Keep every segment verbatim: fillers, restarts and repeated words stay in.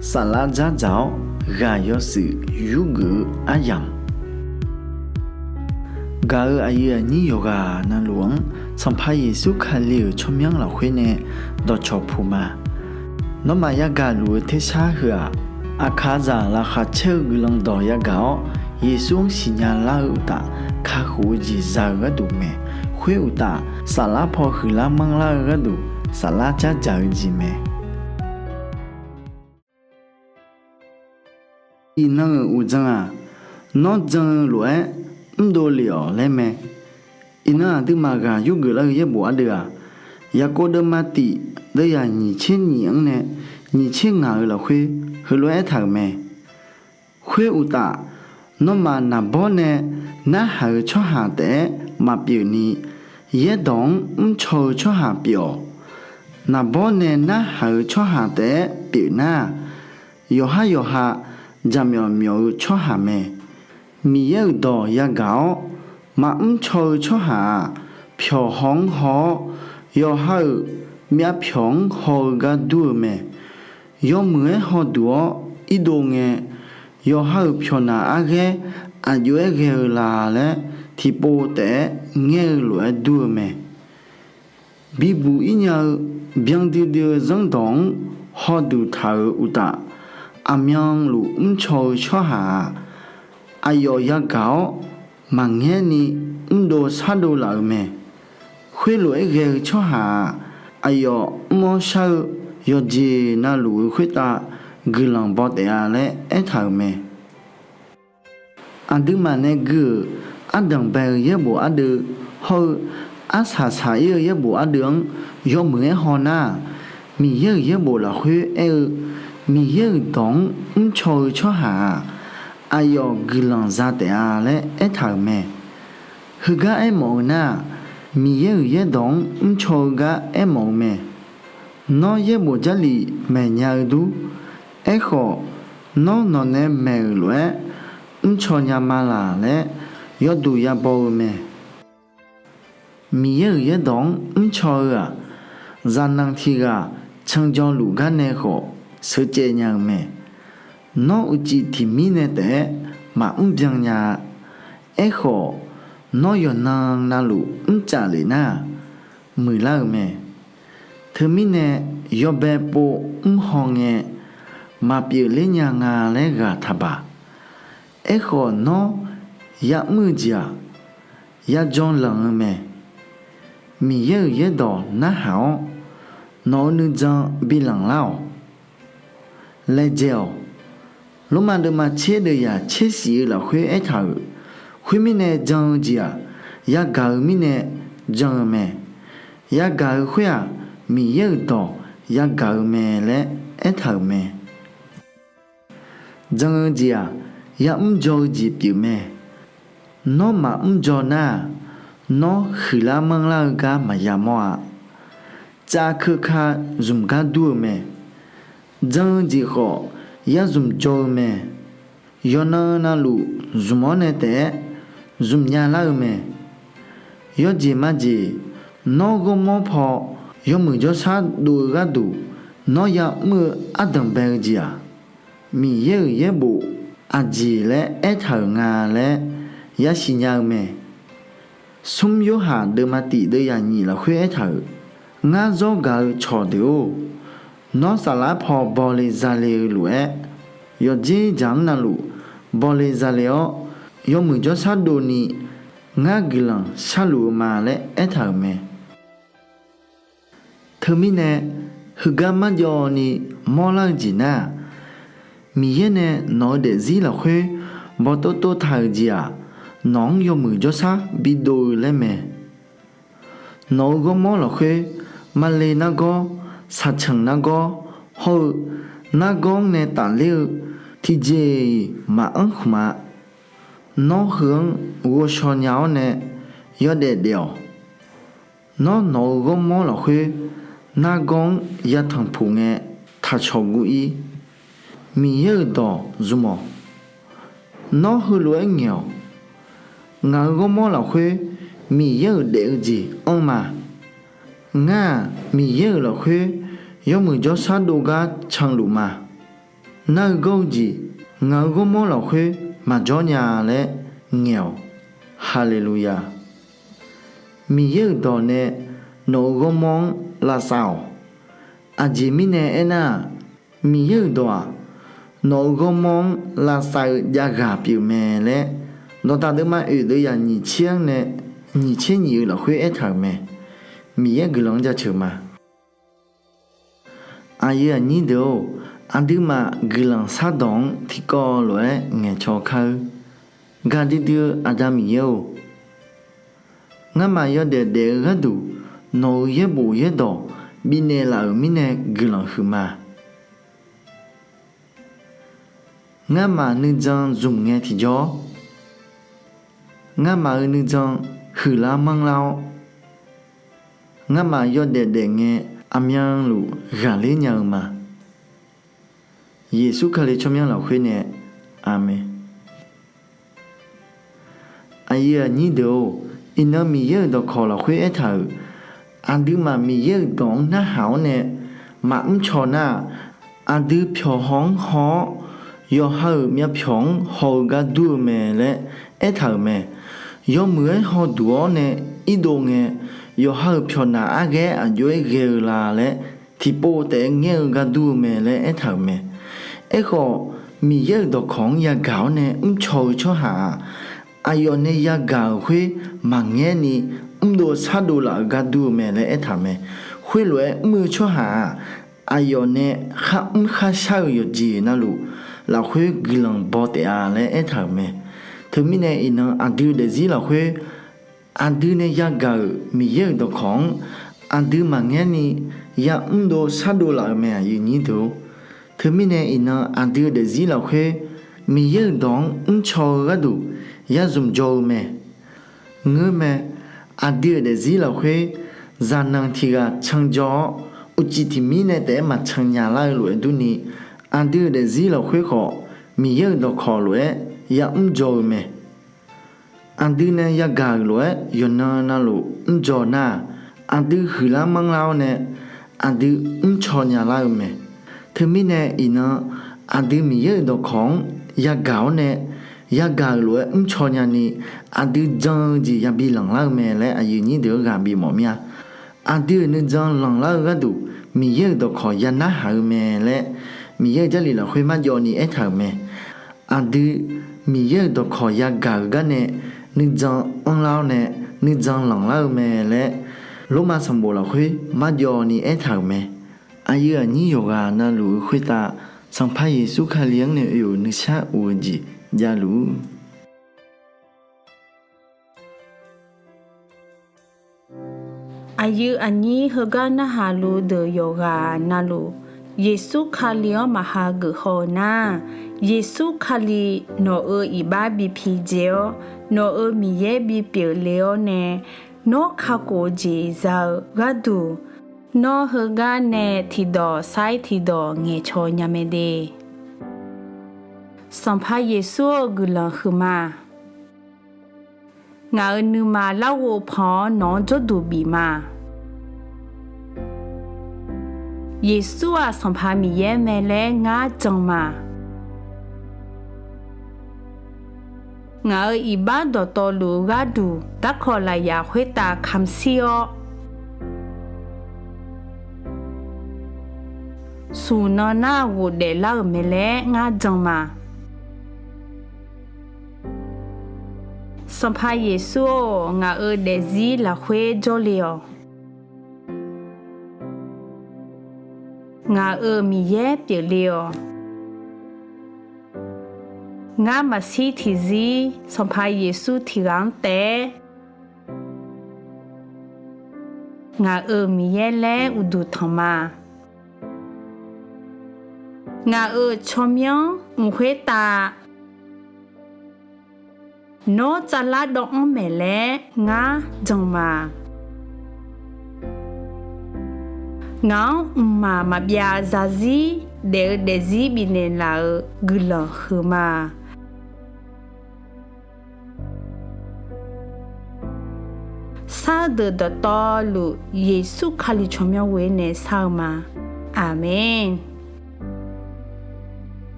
Saflar dzardzaq-awr ghaq yawshuif yurgeuf-eu aryamq, gaq-euq aqyuif aqnyir yawqghaq navluf-anr Sanqpaq Yeqsur Kali-euq tsawrmyanr lafkhoer nae dawqcawq puq ma. Nawmaf yagaq luf-eu tersar heu-aq, aqkaqzaq laqkhaq caer-eu guiqlanq dawq yagaq-awr, Yeqsur-anr siqnya lar-eu uqtaf, kakhof-eu jeq za-eu gharduq mae. Khoer uqtaf, saflar paw huiqlar manrlar-eu gharduq, saflar dzardzaq-eu jeq mae. Iqnan-euq uqdzan-aq, Nawr jan-eu lof-aer mrdov lef-awq laer mae. Iqnan aqduimaf ghaq yurgeuf lar-eu yaerbof ardeuv-aq, Yaqkov deuvma tif deuvyaq nyiq tser nyiq-anr nae nyiq tser ngaq-eu lafkhoer heulof-aer aertaq-euq mae. Khoer uqtaf, nawmaf naqbawr nae narhaq-eu tsawrhaq taef-aer maqpyeuf ni, yaerdawq-anr mrcaw-eu tsawrhaq pyeuf-awq. Naqbawr nae narhaq-eu tsawrhaq taef-aer pyeuf nar-aq, yawqhar yawqha jaqmyawf myawf-eu tsawrhaq mae. Miqyaer-euq dawq yagaq-awr maqmr caw-eu tsawrhaq-aq, pyawq haw-anr haw-awr, yawqha-euq myavpyawq-anr haw-eu gar dur-eu mae. Yawmuiq-aer hawduq-awr irdov ngae, yawqha-euq pyawqnaq arghaer aqjox-aer ghae-eu la laer tiqpov taef-aer ngaer-eu lof-aer dur-eu mae. Bibuq ir nya-eu byandui dui-eu zanrdawq-anr hawduq taq-euq uqtaf, aqmyanluf mrcaw-eu tsawrhaq-aq, aqyawf yagaq-awr maqngaer ni mrdov shardov laf-eu mae. Khoerlof-aer ghae-eu tsawrhaq-aq, aqyawf mr-awr shar-eu yawqjeq navluf-eu khoertav guiqlanq baw taef-a laer aertaq-euq mae. Aqduimaf nae gui-euq ardanq bae-eu yaerbof ardeuv hawr-eu arsaq saq-ir-eu yaerbof ardeuv-anr yawmuiq-aer hawnar-aq, Miqyaer-euq yaerbof lafkhoer aer-eu, Miqyaer-euq dawq-anr mrcaw-eu tsawrhaq-aq, aqyawf guiqlanq za taef-a laer aertaq-euq mae. Heugar aermawf-eu nar-aq, Miqyaer-euq yaerdawq-anr mrcaw-eu gar aermawf-eu mae. Nawr yaerbof Jarlif maeq nya-eu dur. Aerkhawf, nawr nawqnae maeq-euq lof-aer mrcaw nya ma laq laer yawduq yabaw-eu mae. Miqyaer-euq yaerdawq-anr mrcaw-eu-aq, zaqnanq tiq ghaq canjaw luf gar nae khawf sheuqcaev nya-eu mae. Nawr uqcif tiq mirnae taef-aer maqmr byan nya-a. Aerkhawf, nawr yawqnan navluf mrcaf lef nar-aq, muiqlar-eu mae. Teumirnae, yawbae pov mr haw ngae, maqpyeuf ler nya nga laer ghaq taqbaq. Aerkhawf, nawr ya'mr-eu jeq-aq, yajan lanq-eu mae. Miqyaer-euq yaerdawq narhaq-awr, nawq-eu nuijan bilanq lar-awq. Laejae-awq. Lormav deuvma tser deuvyaq tser shif-eu lafkhoer aertaq-euq, khoermirnae jan-eu jeq-aq, yagaq-eu mirnae jan-eu mae. Yagaq-eu khoer-aq, Miqyaer-euq dawq yagaq-eu mae laer aertaq-euq mae. Jan-eu jeq-aq, ya'mr jaw-eu jeq pyeuf mae. Nawr maqmr jaw nar-aq, nawr huiqlar manrlar-eu gar maqya mawr-a. Tsav keuka zmq gar dur-eu mae. Jan-eu jeq khawf, ya zmq jaw-eu mae. Yawqnan navluf zmq-awr nae taef-aer zmq nya lar-eu mae. Yawjeq majeq, nawr ghawrmawr paw yawmuiq jawrshar dov-eu gharduq nawr ya'mr-eu ardanq bae-eu jeq-aq, Miqyaer-euq yaerbof aqjeq laer aertaq-euq nga laer yasiq nya-eu mae. Smr Yorhaq deuvma tif deuvyaq nyiq lafkhoer aertaq-euq, Ngar zawr gaq-eu cawqdeuq-or, nawr saflar paw bawle zale-eu lof-aer, yawqdzer dzaq-anr navluf bawle zale-awr, yawmuiq jawrshar dovni ngar guiqlanq sharluf-eu ma laer aertaq-euq mae. Teumirnae, heugar marjawvni mawrlar-eu jeq nar-aq, Miqyaer nae nawq-eu daefzir lafkhoer bawtov tov taq-euq jeq-aq, nawq-anr yawmuiq jawrshar bidov-eu laer mae. Nawq-eu ghawrmawr lafkhoer, male nargawr, shaqtsanq nargawr, hawr-eu nargawr-anr nae tafler-eu tiqjeq-iq maqanr khmq-a. Nawr heu-anr ghovshaw nya-awr nae yawdaef daef-awq. Nawr nawq-eu ghawrmawr lafkhoer nargawr-anr yatanq puq ngae taqcawq guv-ir. Miqyaer-euq dawq zmq-awq. Nawr heulof-aer ngaeq-awq. Ngaq-euq ghawrmawr lafkhoer Miqyaer-euq daef-eu jeq anr ma. Ngar-aq, Miqyaer-euq lafkhoer yawmuiq jawrshar dov gar canluf ma. Nar-eu gawr-eu jeq ngaq-euq ghawrmawr lafkhoer maqjawr nya laer ngaeq-awq. Haleluya! Miqyaer-euq dawq nae nawq-euq ghawrmawr-anr lavsav-awq. Aqjeq mirnae aernar-aq, Miqyaer-euq dawq-aq, nawq-euq ghawrmawr-anr lavsav-eu javghaq pyeuf mae laer, Dawqdaq deuvma oeq deuvyaq nyiq tser-anr nae nyiq tser nyiq-eu lafkhoer aertaq-euq mae. Miqyaer guiqlanq-anr jaceuq ma. Aqyuif aqnyir deuq-or, aqduimaf guiqlanq shardawq-anr tiqkawv lof-aer ngaeqcaw kar-eur. Gaqdui dui-eu Aqda Miqyaer-or, ngamaf yawdaef daef-eu gharduq nawq-euq yaerbof yaerdawq bifnaeq laf-euq mirnae guiqlanq huiqma. Ngamaf nuijan zmq ngae tiqjawr, ngamaf-euq nuijan huiqlar manrlar-awr, ngamaf yawdaef daef ngae aqmyanluf ghaqler nya-eu ma. Yeqsur Kali tsawrmyanr lafkhoer nae, Aqmeq. Aqyuif aqnyir deuq-or, iqnan Miqyaer-euq dawqkawq lafkhoer aertaq-euq, aqduimaf Miqyaer-euq dawq-anr narhaq-awr nae maqmr caw nar-aq, aqdui pyawq haw-anr haw-awr, yawqha-euq myavpyawq-anr haw-eu gar dur-eu mae laer aertaq-euq mae. Yawmuiq-aer hawduq-awr nae irdov ngae, yawqha-euq pyawqnaq arghaer aqjox-aer ghae-eu la laer tiqpov taef-aer ngaer-eu gar dur-eu mae laer aertaq-euq mae. Aerkhawf, Miqyaer-euq dawqkawq-anr yagaq-awr nae mrcaw-eu tsawrhaq-aq, aqyawf nae yagaq-euq khoer maqngaer ni mrdov shardov laf-eu gar dur-eu mae laer aertaq-euq mae. Khoerlof-aer mr-eu tsawrhaq-aq, aqyawf nae kharmr kharshar-eu yawqjeq navluf lafkhoer guiqlanq baw taef-a laer aertaq-euq mae. Teumirnae iqnan aqdui daefzir lafkhoer aqdui nae yagaq-euq Miqyaer-euq dawqkawq-anr aqdui maqngaer ni yamr dov shardov laf-eu mae, aqyuif aqnyir deuq-or. Teumirnae iqnan aqdui-euq daefzir lafkhoer Miqyaer-euq dawq-anr mrcaw-eu gharduq ya zmq dzaw-eu mae. Ngeur mae, aqdui-euq daefzir lafkhoer zaqnanq tiq ghaq can dzaw-awr, uqcif tiq mir nae taef-aer maqcan nya lar-eu lof-aer durni, aqdui-euq daefzir lafkhoer khawf Miqyaer-euq dawqkawq lof-aer yamr dzaw-eu mae. Aqdui nae yagaq-euq lof-aer yawqnan navluf mrdzaw nar-aq, aqdui huiqlar manrlar-awr nae aqdui mrcaw nya lar-eu mae. Teumirnae iqnan aqdui Miqyaer-euq dawqkawq-anr yagaq-awr nae yagaq-euq lof-aer mrcaw nyani aqdui jan-eu jeq yabi lanqlar-eu mae laer aqyuif aqnyir deuq-anr ghaq bimawf mir-a. Aqdui-euq nuijan lanqlar-eu gharduq Miqyaer-euq dawqkawq ya narhaq-eu mae laer Miqyaer-euq Jarlif lafkhoer marjawv ni aertaq-euq mae. Aqdui Miqyaer-euq dawqkawq yagaq-euq garnae nuijan anrlar-awr nae nuijan lanqlar-eu mae laer Lormav sanqbof lafkhoer marjawv ni aertaq-euq mae. Aqyuif aqnyir yawqghaq navluf-eu khoertav Sanqpaq Yeqsur Kali-anr nae oe-euq nuisar of-eu jeq javluf-ur. Aqyuif aqnyir heugar narhaq luf deuq yawqghaq navluf, Yeqsur Kali-anr maqha geuf haw-eu nar, Yeqsur Kali nawq-euq iqbax bi pidzae-awr, nawq-euq Miqyaer bipyeuf le-awr nae, nawr kakhof-eu jeq za-eu gharduq, nawr heugar nae tiqdawq sair tiqdawq ngaeqcaw nya mae de. Sanqpaq Yeqsur-eu guiqlanq huiqma. Ngaq-euq nuima larghov pan-awr nawq-anr jawrduq bif ma. Yeqsur-aq Sanqpaq Miqyaer mae laer ngar jan ma. Ngaq-euq iqbax dawqtawvluf-eu gharduq darkawq lafyaq khoertav kamq shir-awr, smq nan nar ghofdaef lar-euq mae laer ngar jan ma. Sanqpaq Yeqsur-or, ngaq-euq daefzir lafkhoer jawrle-awq. Ngaq-euq Miqyaer pyeufle-awq. Ngar maqshir tiqzir Sanqpaq Yeqsur tiq ghaq-anr taef-aer ngaq-euq Miqyaer laer uqduq tanq ma. Ngaq-euq tsawrmyanr mq khoertav nawr tsavlar dawv-anr maeq laer ngar jan ma. Ngaq-anr mqmaq maqbyav zarzir daef-eu daefzir bifnaeq laf-euq guiqlanq huiqma. Sar deuq dawqtawvluf Yeqsur Kali tsawrmyanr ghoer nae shar-eu ma. Aqmeq.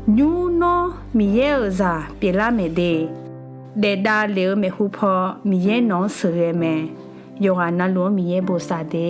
Nymr nawr Miqyaer-euq zaq pyeuflar maeq de, daef dav lef-eu maeqhu paw Miqyaer nawq-anr sheuqghae mae. Yawqghaq navluf-anr Miqyaer bosav de.